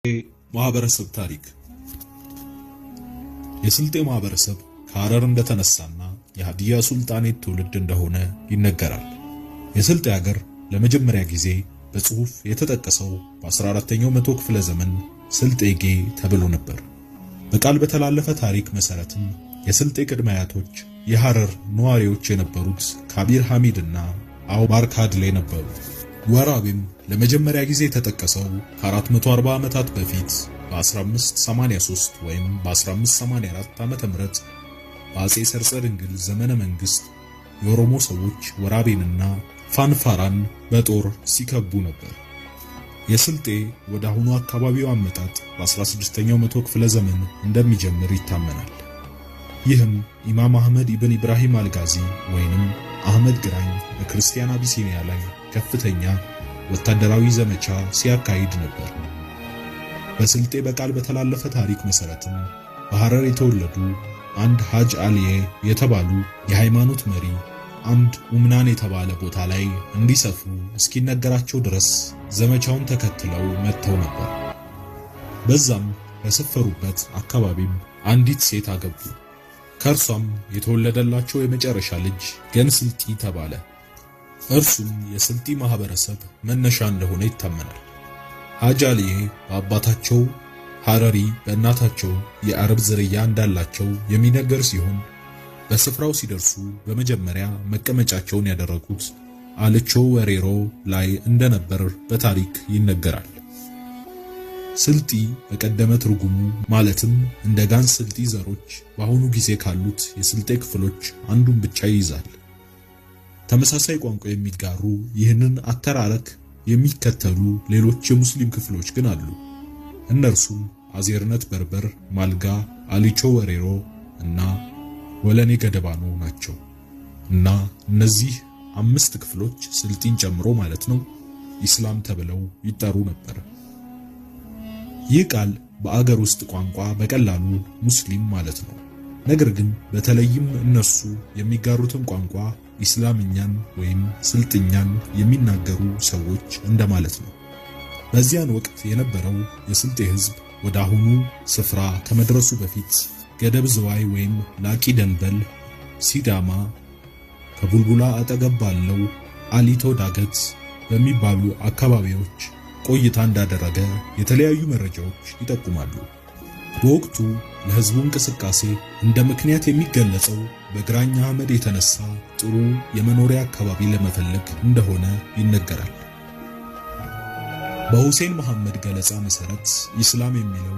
ማህበረሰብ ታሪክ። የስልጤ ማህበረሰብ ከሐረር እንደተነሳና የሃዲያ ሱልጣኔት ትውልድ እንደሆነ ይነገራል። የስልጤ ሀገር ለመጀመሪያ ጊዜ በጽሑፍ የተጠቀሰው በ14ኛው መቶ ክፍለ ዘመን ስልጤጌ ተብሎ ነበር። በቃል በተላለፈ ታሪክ መሰረትም የስልጤ ቅድመ አያቶች የሐረር ነዋሪዎች የነበሩት ካቢር ሐሚድ እና አውባርካድሌ ነበሩ። ወራቤም ለመጀመሪያ ጊዜ የተጠቀሰው ከ440 ዓመታት በፊት በ1583 ወይም በ1584 ዓመተ ምህረት በአጼ ሰርፀ ድንግል ዘመነ መንግስት የኦሮሞ ሰዎች ወራቤንና ፋንፋራን በጦር ሲከቡ ነበር። የስልጤ ወደ አሁኑ አካባቢው አመጣጥ በ16ኛው መቶ ክፍለ ዘመን እንደሚጀምር ይታመናል። ይህም ኢማም አህመድ ኢብን ኢብራሂም አልጋዚ ወይንም አህመድ ግራኝ በክርስቲያን አቢሲኒያ ላይ ከፍተኛ ወታደራዊ ዘመቻ ሲያካሂድ ነበር። በስልጤ በቃል በተላለፈ ታሪክ መሰረትም በሐረር የተወለዱ አንድ ሐጅ አልዬ የተባሉ የሃይማኖት መሪ አንድ ኡምናን የተባለ ቦታ ላይ እንዲሰፍሩ እስኪነገራቸው ድረስ ዘመቻውን ተከትለው መጥተው ነበር። በዛም በሰፈሩበት አካባቢም አንዲት ሴት አገቡ። ከእርሷም የተወለደላቸው የመጨረሻ ልጅ ገንስልጢ ተባለ። እርሱም የስልጢ ማህበረሰብ መነሻ እንደሆነ ይታመናል። ሐጅ አልዬ በአባታቸው ሐረሪ በእናታቸው የአረብ ዝርያ እንዳላቸው የሚነገር ሲሆን በስፍራው ሲደርሱ በመጀመሪያ መቀመጫቸውን ያደረጉት አልቾ ወሬሮ ላይ እንደነበር በታሪክ ይነገራል። ስልጢ በቀደመ ትርጉሙ ማለትም እንደ ጋን ስልጢ ዘሮች በአሁኑ ጊዜ ካሉት የስልጤ ክፍሎች አንዱን ብቻ ይይዛል። ተመሳሳይ ቋንቋ የሚጋሩ ይህንን አተራረክ የሚከተሉ ሌሎች የሙስሊም ክፍሎች ግን አሉ። እነርሱም አዜርነት በርበር፣ ማልጋ፣ አሊቾ ወሬሮ እና ወለኔ ገደባኖ ናቸው። እና እነዚህ አምስት ክፍሎች ስልጢን ጨምሮ ማለት ነው ኢስላም ተብለው ይጠሩ ነበር። ይህ ቃል በአገር ውስጥ ቋንቋ በቀላሉ ሙስሊም ማለት ነው። ነገር ግን በተለይም እነርሱ የሚጋሩትን ቋንቋ ኢስላምኛን ወይም ስልጥኛን የሚናገሩ ሰዎች እንደማለት ነው። በዚያን ወቅት የነበረው የስልጤ ሕዝብ ወደ አሁኑ ስፍራ ከመድረሱ በፊት ገደብ ዝዋይ ወይም ላቂ ደንበል፣ ሲዳማ፣ ከቡልቡላ አጠገብ ባለው አሊቶ ዳገት በሚባሉ አካባቢዎች ቆይታ እንዳደረገ የተለያዩ መረጃዎች ይጠቁማሉ። በወቅቱ ለሕዝቡ እንቅስቃሴ እንደ ምክንያት የሚገለጸው በግራኝ አህመድ የተነሳ ጥሩ የመኖሪያ አካባቢ ለመፈለግ እንደሆነ ይነገራል። በሁሴን መሐመድ ገለጻ መሰረት ኢስላም የሚለው